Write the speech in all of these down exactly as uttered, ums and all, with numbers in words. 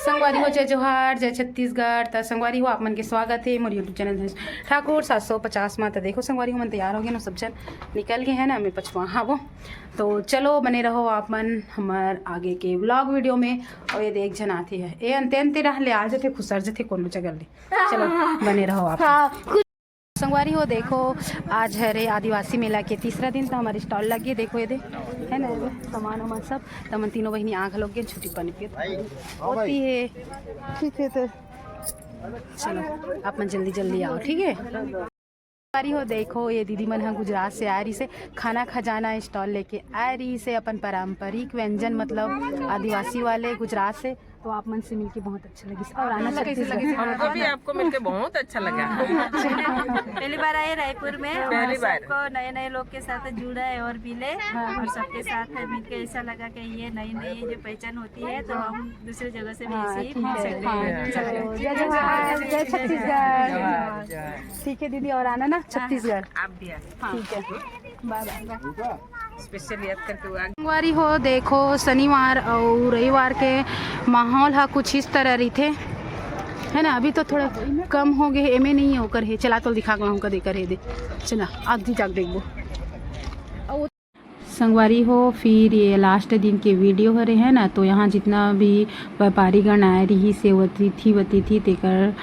संगवारी हो, जय जोहार, जय छत्तीसगढ़। त संगवारी हो, आप मन के स्वागत हे मोर YouTube चैनल धनेश ठाकुर सात सौ पचास मा। त देखो संगवारी हो, मन तैयार हो गए ना, सब झन निकल गए हैं ना, मैं पछुआ हाँ वो। तो चलो बने रहो आप मन हमर आगे के व्लॉग वीडियो में। और ये देख झन आती है, ये अंते अंते रह ले आ जाते, खुसर जाते कोनो जगह ले। चलो बने रहो आप। संगवारी हो, देखो आज हरे आदिवासी मेला के तीसरा दिन, तो हमारे स्टॉल लग गए। देखो ये दे, है ना, ये दे, सामान वामान सब। तो हमन तीनों बहिनी आग लोग के छुट्टी पानी पियत होती है। ठीक है, तो चलो आप मन जल्दी जल्दी आओ, ठीक है। संगवारी हो, देखो ये दीदी मन ह गुजरात से आ रही से, खाना खजाना स्टॉल लेके आ रही से, अपन पारंपरिक व्यंजन, मतलब आदिवासी वाले गुजरात से। तो आप मन से मिलके बहुत अच्छा लगिस। और आना कैसे छत्तीसगढ़। लगिस? हमको भी आपको मिलके बहुत अच्छा लगा। पहली बार आए रायपुर में, पहली और बार। सबको नए नए लोग के साथ जुड़ा है और मिले, हाँ। और सबके साथ मिलके ऐसा लगा कि ये नई नई जो पहचान होती है, तो हम दूसरी जगह से भी हाँ, ऐसे ही ठीक मिल है, सकते हाँ, हैं। चलो, जय जोहार, जय छत्तीसगढ़। ठीक है दीदी, और आना ना छत्तीसगढ़। आप भी आए। ठीक है, बाय बाय। स्पेशल याद करके हुआ। संगवारी हो, देखो शनिवार और रविवार के माहौल हा कुछ इस तरह रहिथे, है ना। अभी तो थोड़ा कम हो गए, एमे नहीं है, ओकर है, चला तो दिखा के हमका देकर है दे। चला, आग दी जाग देखबो। संगवारी हो, फिर ये लास्ट दिन के वीडियो हरे, है ना। तो यहाँ जितना भी व्यापारीगण आए रही से, वो अतिथि वतिथि तेकर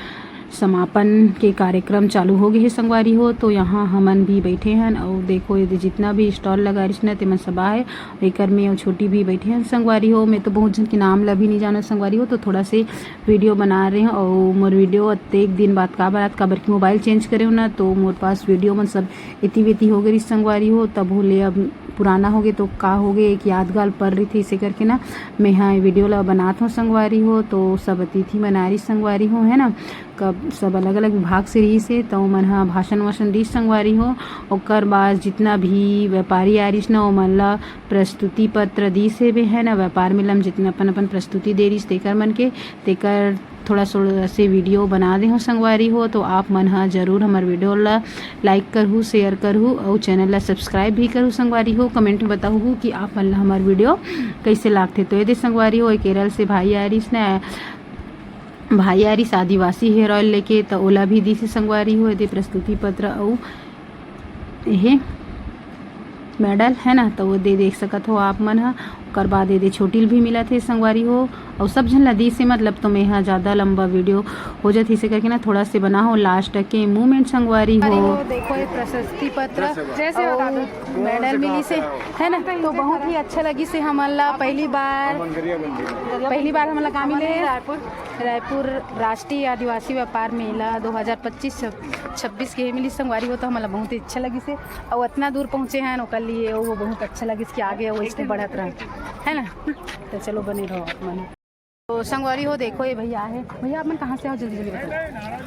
समापन के कार्यक्रम चालू हो गए हे संगवारी हो। तो यहाँ हमन भी बैठे हन और देखो ये दे जितना भी स्टॉल लगा रहिस ना, तेमन सब आए। एकर में वो छोटी भी बैठे हन संगवारी हो। मैं तो बहुत झन के नाम ला भी नहीं जानत संगवारी हो, तो थोड़ा से वीडियो बना रहे हूँ। और मोर वीडियो अतेक दिन बाद का बात, काबर कि मोबाइल चेंज करे हो ना, तो मोर पास वीडियो मन सब एती वेती हो गए रहिस संगवारी हो। तब हो ले अब पुराना हो गए तो का हो गए, एक यादगार पल रहिथे, इसे करके ना मैं हाँ ये वीडियो ला बनात हूँ संगवारी हो। तो सब अतिथि मन आ रहिस संगवारी हो, है ना, कब सब अलग अलग विभाग से रहिस हे, तो ओमन ह भाषण वाषण दिस संगवारी हो। ओकर बाद जितना भी व्यापारी आ रहिस ना, ओमन ला प्रस्तुति पत्र दिस हेबे, है ना, व्यापार मेला में जितना अपन अपन प्रस्तुति दे रहिस तेकर मन के, तेकर थोड़ा थोड़ा से वीडियो बना दे हो संगवारी हो। तो आप मन ह जरूर हमर वीडियो ला लाइक करहू, शेयर करहू और चैनल ला सब्सक्राइब भी करहू संगवारी हो। कमेंट में बताहू कि आप मन ला हमर वीडियो कैसे लागथे। तो ये दे संगवारी हो, केरल से भाई आ रहिस ना, भाई आ रहिस आदिवासी हेयर ऑयल लेके, तो ओला भी दिस हे संगवारी हो, ये दे प्रस्तुति पत्र अउ एहे मेडल, है ना, तो वो दे देख सकत हो आप मन ह। ओकर बाद ये दे छोटी ल भी मिलत हे संगवारी हो, अउ सब झन ला दिस हे, मतलब, तो मैं ह ज्यादा लंबा वीडियो हो जात हे, इसे करके ना थोड़ा से बना हो लास्ट के मूवमेंट संगवारी हो। देखो ये प्रशस्ति पत्र जैसे अउ मेडल मिलिस हे, है ना, तो बहुत ही अच्छा लगिस हे हमन ला। पहली बार, पहली बार हमन ला का मिले? रायपुर राष्ट्रीय आदिवासी व्यापार मेला दो हज़ार पच्चीस छब्बीस के मिलिस संगवारी हो, तो हमन ला बहुत ही अच्छा लगिस हे। अउ अतना दूर पहुँचे हन ओकर लिए वो बहुत अच्छा लगिस कि आगे वो इसने बढ़त रहे, है ना। तो चलो बने रहो आप मन। तो संगवारी हो, देखो ये भैया है। भैया आप मन कहाँ से आओ, जल्दी जल्दी बताओ।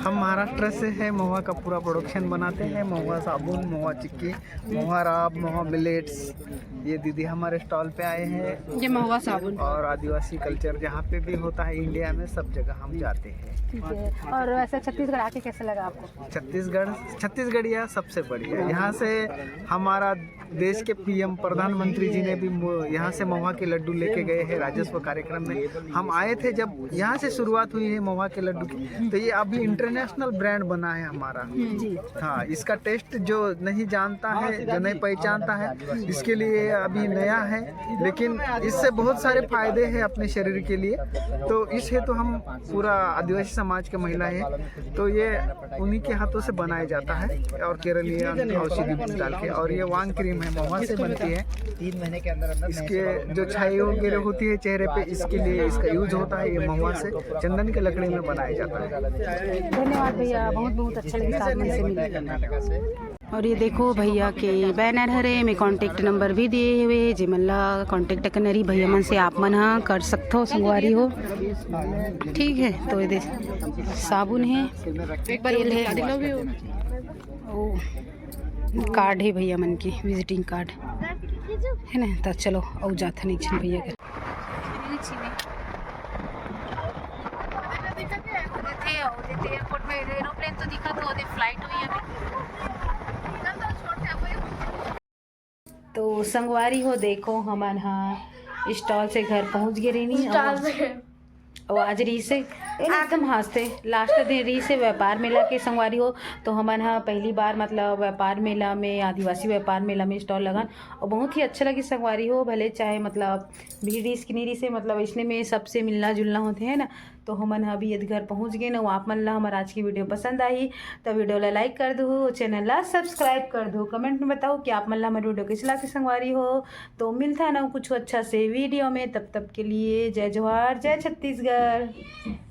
हम महाराष्ट्र से हैं, महुआ का पूरा प्रोडक्शन बनाते हैं, महुआ साबुन, महुआ चिक्की, महुआ राब, महुआ मिलेट्स। ये दीदी हमारे स्टॉल पे आए हैं। ये महुआ साबुन। और आदिवासी कल्चर जहाँ पे भी होता है इंडिया में, सब जगह हम जाते हैं। ठीक है, और वैसे छत्तीसगढ़ आके कैसा लगा आपको? छत्तीसगढ़, छत्तीसगढ़िया सबसे बढ़िया। यहाँ से हमारा देश के पीएम प्रधानमंत्री जी ने भी मो-, यहाँ से महुआ के लड्डू लेके गए हैं राजस्व कार्यक्रम में। हम आए थे जब यहाँ से शुरुआत हुई है महुआ के लड्डू की, तो ये अभी इंटरनेशनल ब्रांड बना है हमारा। जी। हाँ, इसका टेस्ट जो नहीं जानता है, जो नहीं पहचानता है, इसके लिए अभी नया है, लेकिन इससे बहुत सारे फायदे हैं अपने शरीर के लिए। तो इस हेतु हम पूरा आदिवासी समाज के महिला हैं, तो ये उन्हीं के हाथों से बनाया जाता है और केरलियन औषधि डाल के। और ये वांग क्रीम है, महुआ से बनती है। तीन महीने के अंदर अंदर इसके जो छाई वगैरह होती है चेहरे पे, इसके लिए इसका यूज होता है। ये महुआ से, चंदन की लकड़ी में बनाया जाता है। धन्यवाद भैया, बहुत बहुत अच्छा लगा साथ में से मिलकर। और ये देखो भैया के बैनर हरे, में कॉन्टैक्ट नंबर भी दिए हुए हे, जेमन ला कॉन्टैक्ट करना रही भैया मन से, आप मन हा कर सकथो संगवारी हो। ठीक है, तो ये दे साबुन है, एक बार तेल है, ओ कार्ड है भैया मन के, विजिटिंग कार्ड है ना। तो चलो, अउ जाथन एक झन भैया के। थे, ओदे एयरपोर्ट में एरोप्लेन तो दिखा, तो ओदे फ्लाइट हुई अभी। तो संगवारी हो, देखो, हमन हा स्टॉल से घर पहुंच गए रहनी। स्टॉल से। अउ आज रहिसे, एकदम हाँसथे, लास्ट दिन रहिसे व्यापार मेला के संगवारी हो। तो हमन ह पहली बार मतलब व्यापार मेला में, आदिवासी व्यापार मेला में स्टॉल लगान, और बहुत ही अच्छा लगी संगवारी हो। भले चाहे मतलब भीड़ रहिस कि नहीं रहिसे, मतलब इसने में सबसे मिलना जुलना होथे, है ना। तो हमन ह अभी ये घर पहुँच गए ना। आप मन ला हमर आज की वीडियो पसंद आही तो वीडियो ला लाइक कर दू, चैनल ला सब्सक्राइब कर दू, कमेंट में बताओ कि आप मन ला हमर वीडियो कैसे लागथे संगवारी हो। तो मिलता है ना कुछ अच्छा से वीडियो में, तब तक के लिए जय जोहार, जय छत्तीसगढ़।